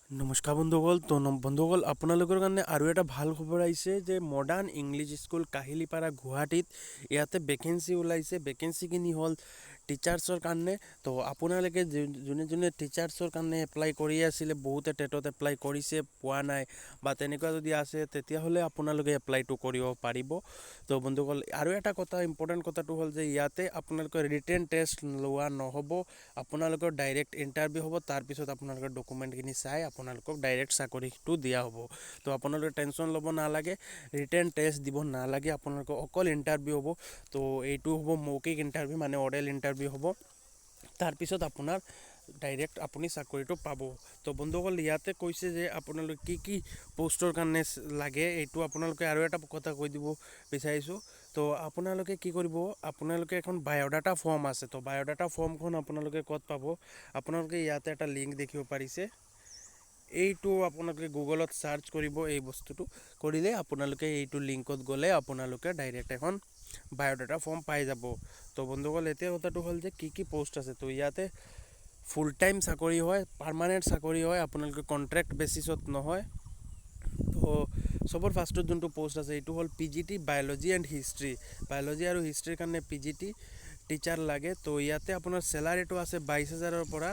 নমস্কাৰ বন্ধুসকল। তো বন্ধুসকল, আপোনালোকৰ কাৰণে আৰু এটা ভাল খবৰ আহিছে যে মডাৰ্ণ ইংলিছ স্কুল, কাহিলীপাৰা, গুৱাহাটীত ইয়াতে ভেকেঞ্চি ওলাইছে। ভেকেঞ্চিখিনি হ'ল টিচাৰ্ছৰ কাৰণে। তো আপোনালোকে যোনে যোনে টিচাৰ্ছৰ কাৰণে এপ্লাই কৰি আছিলে, বহুতে টেটত এপ্লাই কৰিছে, পোৱা নাই বা তেনেকুৱা যদি আছে, তেতিয়াহ'লে আপোনালোকে এপ্লাইটো কৰিব পাৰিব। তো বন্ধুসকল, আৰু এটা কথা, ইম্পৰ্টেণ্ট কথাটো হ'ল যে ইয়াতে আপোনালোকৰ ৰিটেন টেষ্ট লোৱা নহ'ব, আপোনালোকৰ ডাইৰেক্ট ইণ্টাৰভিউ হ'ব। তাৰপিছত আপোনালোকৰ ডকুমেণ্টখিনি চাই আপোনালোকক ডাইৰেক্ট চাকৰিটো দিয়া হ'ব। তো আপোনালোকে টেনশ্যন ল'ব নালাগে, ৰিটেন টেষ্ট দিব নালাগে, আপোনালোকৰ অকল ইণ্টাৰভিউ হ'ব। তো এইটো হ'ব মৌখিক ইণ্টাৰভিউ, মানে অৰেল ইণ্টাৰভিউ হ'ব। তাৰপিছত আপোনাৰ ডাইৰেক্ট আপুনি চাকৰিটো পাব। তো বন্ধুসকল, ইয়াতে কৈছে যে আপোনালোকে কি কি পষ্টৰ কাৰণে লাগে এইটো। আপোনালোকে আৰু এটা কথা কৈ দিব বিচাৰিছোঁ। তো আপোনালোকে কি কৰিব? আপোনালোকে এখন বায়'ডাটা ফৰ্ম আছে। তো বায়'ডাটা ফৰ্মখন আপোনালোকে ক'ত পাব? আপোনালোকে ইয়াতে এটা লিংক দেখিব পাৰিছে। এইটো আপোনালোকে গুগলত চাৰ্চ কৰিব। এই বস্তুটো কৰিলে আপোনালোকে এইটো লিংকত গ'লে আপোনালোকে ডাইৰেক্ট এখন বায়'ডাটা ফৰ্ম পাই যাব। তো বন্ধুসকল, এতিয়া কথাটো হ'ল যে কি কি পষ্ট আছে। তো ইয়াতে ফুল টাইম চাকৰি হয়, পাৰ্মানেণ্ট চাকৰি হয়, আপোনালোকে কণ্ট্ৰেক্ট বেচিছত নহয়। তো চবৰ ফাৰ্ষ্টত যোনটো পষ্ট আছে, এইটো হ'ল PGT biology and history. Biology আৰু হিষ্ট্ৰীৰ কাৰণে পিজিটি টিচাৰ লাগে। তো ইয়াতে আপোনাৰ চেলাৰীটো আছে 22 হাজাৰৰ পৰা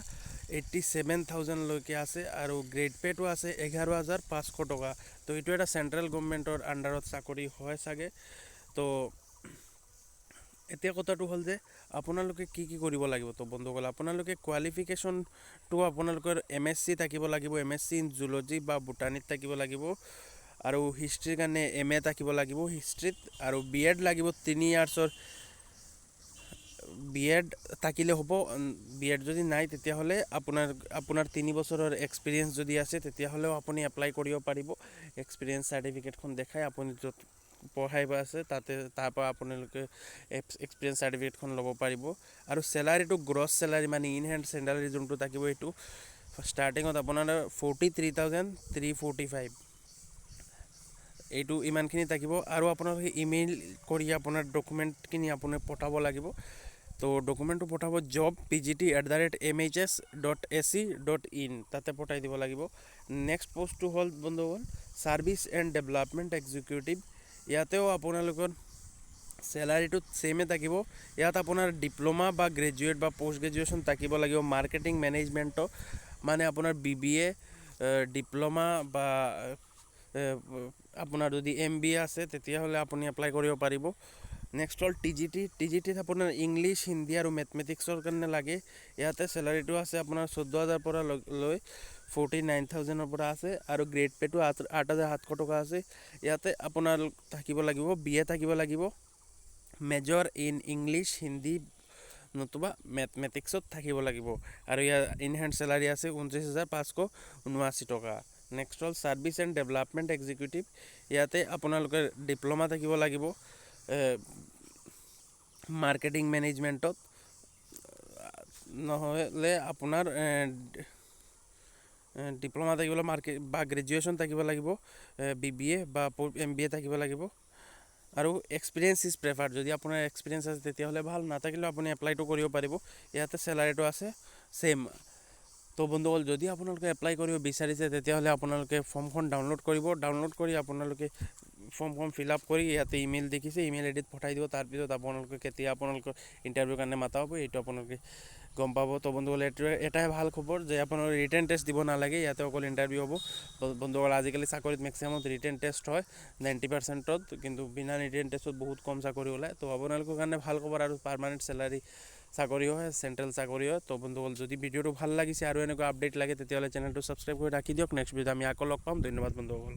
87,000লৈকে আছে আৰু গ্ৰেড পে'টো আছে 11,500 টকা। তো এইটো এটা চেণ্ট্ৰেল গভমেণ্টৰ আণ্ডাৰত চাকৰি হয় চাগে। তো এতিয়া কথাটো হ'ল যে আপোনালোকে কি কি কৰিব লাগিব? তো বন্ধুসকল, আপোনালোকে কোৱালিফিকেশ্যনটো আপোনালোকৰ এমএছচি থাকিব লাগিব, এমএছচি ইন জুলজি বা বুটানীত থাকিব লাগিব আৰু হিষ্ট্ৰীৰ কাৰণে এমএ থাকিব লাগিব হিষ্ট্ৰীত আৰু বি এড লাগিব। 3 ইয়াৰ্ছৰ বি এড থাকিলে হ'ব। বি এড যদি নাই, তেতিয়াহ'লে আপোনাৰ 3 বছৰৰ এক্সপিৰিয়েঞ্চ যদি আছে, তেতিয়াহ'লেও আপুনি এপ্লাই কৰিব পাৰিব। এক্সপিৰিয়েঞ্চ চাৰ্টিফিকেটখন দেখাই আপুনি য'ত পঢ়াই আছে তাতে তাৰপৰা আপোনালোকে এক্সপিৰিয়েঞ্চ চাৰ্টিফিকেটখন ল'ব পাৰিব। আৰু চেলাৰীটো গ্ৰছ চেলাৰী, মানে ইন হেণ্ড চেলাৰী যোনটো থাকিব, সেইটো ষ্টাৰ্টিঙত আপোনাৰ 43,345, এইটো ইমানখিনি থাকিব। আৰু আপোনালোকে ইমেইল কৰি আপোনাৰ ডকুমেণ্টখিনি আপুনি পঠাব লাগিব। তো ডকুমেণ্টটো পঠাব jobpgt@mhs.ac.in, তাতে পঠাই দিব লাগিব। নেক্সট পষ্টটো হ'ল বন্ধুসকল, ছাৰ্ভিচ এণ্ড ডেভেলপমেণ্ট এক্সিকিউটিভ। ইয়াতেও আপোনালোকৰ চেলাৰীটো ছেমে থাকিব। ইয়াত আপোনাৰ ডিপ্ল'মা বা গ্ৰেজুৱেট বা পষ্ট গ্ৰেজুৱেশ্যন থাকিব লাগিব মাৰ্কেটিং মেনেজমেণ্টত, মানে আপোনাৰ বিবিএ, ডিপ্ল'মা বা আপোনাৰ যদি এমবিএ আছে, তেতিয়াহ'লে আপুনি এপ্লাই কৰিব পাৰিব। নেক্সট হ'ল টিজিটি। টিজিটিত আপোনাৰ ইংলিছ, হিন্দী আৰু মেথমেটিক্সৰ কাৰণে লাগে। ইয়াতে চেলাৰীটো আছে আপোনাৰ 14 হাজাৰ পৰা লৈ 49,000ৰ পৰা আছে আৰু গ্ৰেড পে'টো 8700 টকা আছে। ইয়াতে আপোনাৰ থাকিব লাগিব বিএ থাকিব লাগিব, মেজৰ ইন ইংলিছ, হিন্দী নতুবা মেথমেটিক্সত থাকিব লাগিব আৰু ইয়াৰ ইন হেণ্ড চেলাৰী আছে 29,579 টকা। নেক্সট হ'ল ছাৰ্ভিচ এণ্ড ডেভেলপমেণ্ট এক্সিকিউটিভ। ইয়াতে আপোনালোকে ডিপ্ল'মা থাকিব লাগিব মাৰ্কেটিং মেনেজমেণ্টত, নহ'লে আপোনাৰ ডিপ্ল'মা থাকিব মাৰ্কেট বা গ্ৰেজুৱেশ্যন থাকিব লাগিব, বিবিএ বা এমবিএ থাকিব লাগিব আৰু এক্সপিৰিয়েঞ্চ is preferred. যদি আপোনাৰ এক্সপিৰিয়েঞ্চ আছে, তেতিয়াহ'লে ভাল, নাথাকিলেও আপুনি এপ্লাইটো কৰিব পাৰিব। ইয়াতে চেলাৰীটো আছে ছেইম। তো বন্ধুসকল, যদি আপোনালোকে এপ্লাই কৰিব বিচাৰিছে, তেতিয়াহ'লে আপোনালোকে ফৰ্মখন ডাউনলোড কৰিব। ডাউনলোড কৰি আপোনালোকে ফৰ্মখন ফিল আপ কৰি ইয়াতে ইমেইল দেখিছে, ইমেইল আইডিত পঠাই দিব। তাৰপিছত আপোনালোকে কেতিয়া আপোনালোকৰ ইণ্টাৰভিউৰ কাৰণে মাতা হ'ব, এইটো আপোনালোকে গম পাব। তো বন্ধুসকল, এইটোৱে এটাই ভাল খবৰ যে আপোনালোকে ৰিটেন টেষ্ট দিব নালাগে, ইয়াতে অকল ইণ্টাৰভিউ হ'ব। বন্ধুসকল, আজিকালি চাকৰিত মেক্সিমামত ৰিটেন টেষ্ট হয় 90%ত, কিন্তু বিনা ৰিটেন টেষ্টত বহুত কম চাকৰি ওলায়। তো আপোনালোকৰ কাৰণে ভাল খবৰ আৰু পাৰ্মানেণ্ট চেলাৰী চাকৰি হয়, চেণ্ট্ৰেল চাকৰি হয়। তো বন্ধুসকল, যদি ভিডিঅ'টো ভাল লাগিছে আৰু এনেকুৱা আপডেট লাগে, তেতিয়াহ'লে চেনেলটো ছাবস্ক্ৰাইব কৰি ৰাখি দিয়ক। নেক্সট ভিডিঅ'ত আমি আকৌ লগ পাম। ধন্যবাদ বন্ধুসকল।